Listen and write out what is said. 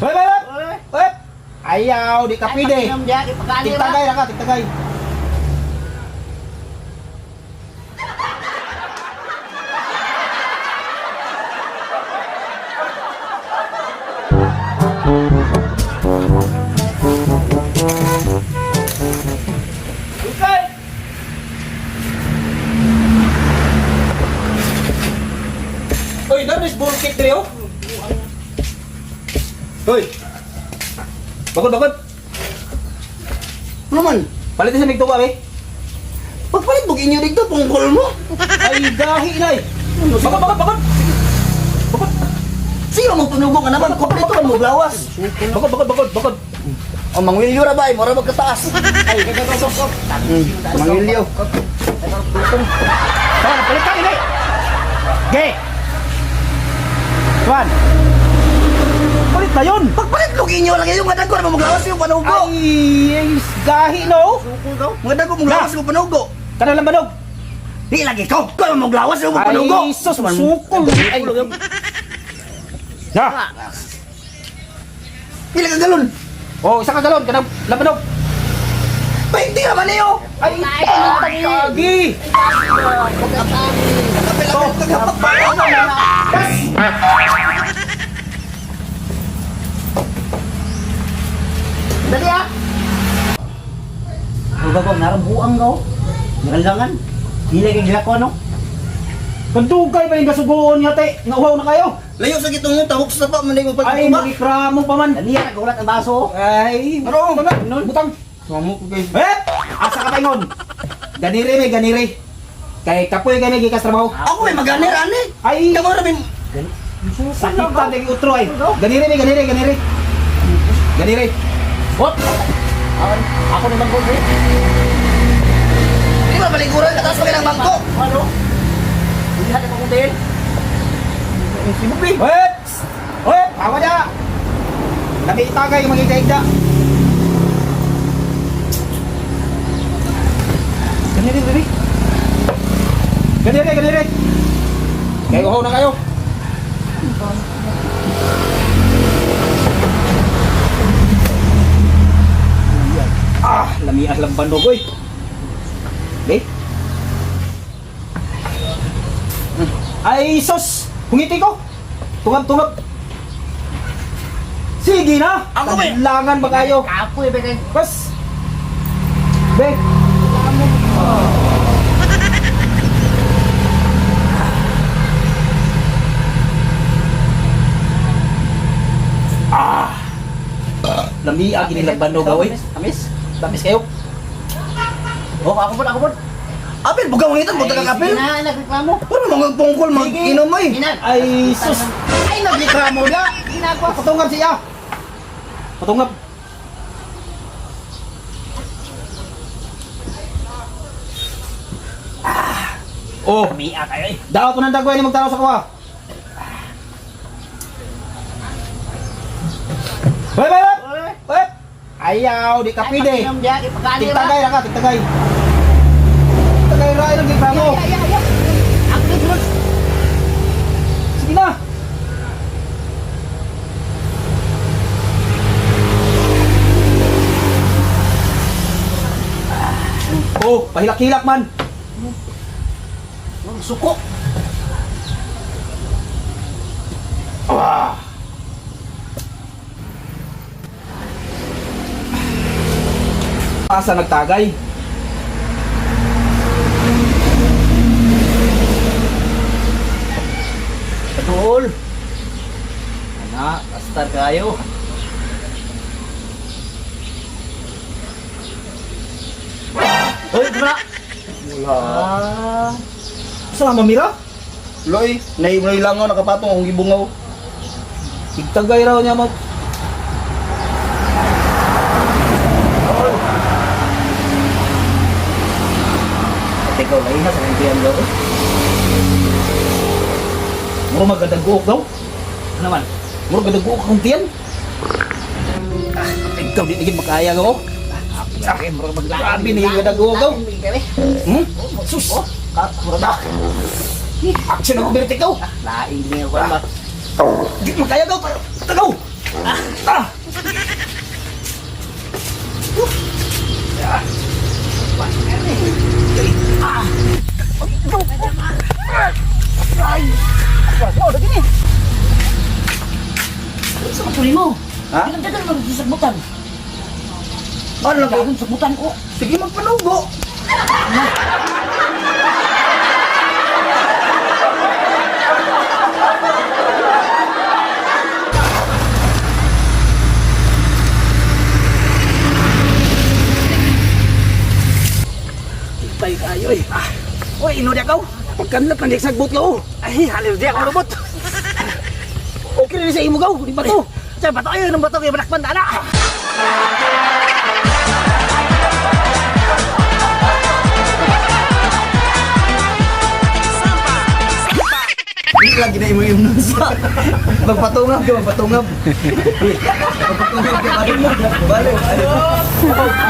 Hoy, hoy, hoy! Hoy! Ayaw, di ka pwede. Ay, pakinom diya, ipagani ra. Tigtagay ra ka, tigtagay. Okay. Oy, darnis bullshit diri oh. Hoy. Bakod, bakod. Ano man? Palit sa migtuwa, be. Pagpalit mo inyo dito, pungkol mo. Ay, gahi inay. Bakod, bakod, bakod. Bakod. Sino mo panugo ka naman? Kompleto man mo glawas. Bakod, bakod, bakod, bakod. O mangwilyo ra ba? Mura magkataas. Ay, gagagagag. Mangwilyo. Tara, palit ka, inay. Ge. Tuan. Palit na yun. Pagpalit mo inyo lang yung nga dagko na mo glawas yung panugo. Ay, ay, gahi no. Mga dagko mo glawas yung panugo. Kana lang banog. Di lagi ko, ko mo glawas yung panugo. Ay, sus, sukol. Ay, Na. Pila ka galon? Oh, isa ka galon, kanang labanog. 20 ra man niyo. Ay, agi. Kapil ako kagapak pa. Dali ah. Uga ko narang buang go. Nalangan. Dili kay gilako no. Kandugay pa yung kasugoon nga te. Nga uhaw na kayo. Layo sa gitong tawok sa pa man mo Ay, pagtuba. magikramo pa man. Dali ah, nagulat ang baso. Ay, Ano? Nun? Butang. Mamo ko kay. Eh! Asa ka paingon? Ganire may ganire. Kay kapoy kay gikas trabaho. Ako may maganir ani. Ay, Kamo ra min sakit pa ning utro ay. Ganire may ganire, ganire. Ganire. Hop. Ako naman ko, eh. Di ba baliguran ka taas pa ng bangko. Ano? Hindi natin makunti. Sibubi. Hop. Hop, awa na. Labi itagay yung magigda. Ganire, ganire. Ganire, ganire. Kay uhaw na kayo. Ah, lami ang lambanog oy. Be. Ay, sos! Hungiti ko! Tungab, tungab! Sige na! Ako ba? Kailangan ba kayo? Kapoy ba kay Bas! Be! Ah! Lamia gini banog oy. Amis? Tamis kayo. Oh, ako po, ako po. Apil bugaw ngitan mo taga kapil. Sige na, nagreklamo. Puro mga pungkol mag inom ay. Ina. Ay, sus! Ay, Nagreklamo na! Ginagawa. Patungab siya! Patungab! Ah! Oh, Mia kayo eh. daot ko ng dagway ni magtanaw sa kuha. Hoy, hoy, hoy! Hoy! Ayaw, di ka Ay, pwede. pakinom diya, ipagani ra. Tigtagay ra ka, tigtagay. Tigtagay ra ilang gipramo. Ya, ya, ya. Ako ni Bruce. Sige na. Oh, pahilak-hilak man. Suko. Ah. Asa nagtagay? Patul. Ana, kastar kayo. Hoy, bra. Wala. Ah. Sa mamira? Loy, nay nay langaw nakapatong akong gibungaw. Tigtagay raw niya mag... Teka, lain na sa kantiyan daw. Muro magadaguok daw. Ano man? Muro gadaguok akong tiyan. Ah, ikaw di naging makaya ko. Ah, murag maglain. Grabe na yung gadaguok daw. Hmm? Sus! Oh, ka, murag na. Action ako berti ikaw. Lain niya ko ba? Di makaya daw. Tagaw! Ah! Sa matuli mo. Ha? Ilang dadan mo sagbutan. Ano lang ko? Dagan sagbutan ko. Sige, magpanugo. Tay kayo eh. Ah. Oy, ino di ako. Pagkanlat man di sagbot lo. Ay, halil di ako robot. Okay rin sa imo gaw, di ba to? Sa bato ayo ng bato kay manakpan na. Hindi lang gina imo imnon sa. Magpatungab ka, magpatungab. Magpatungab ka, balik mo. Balik.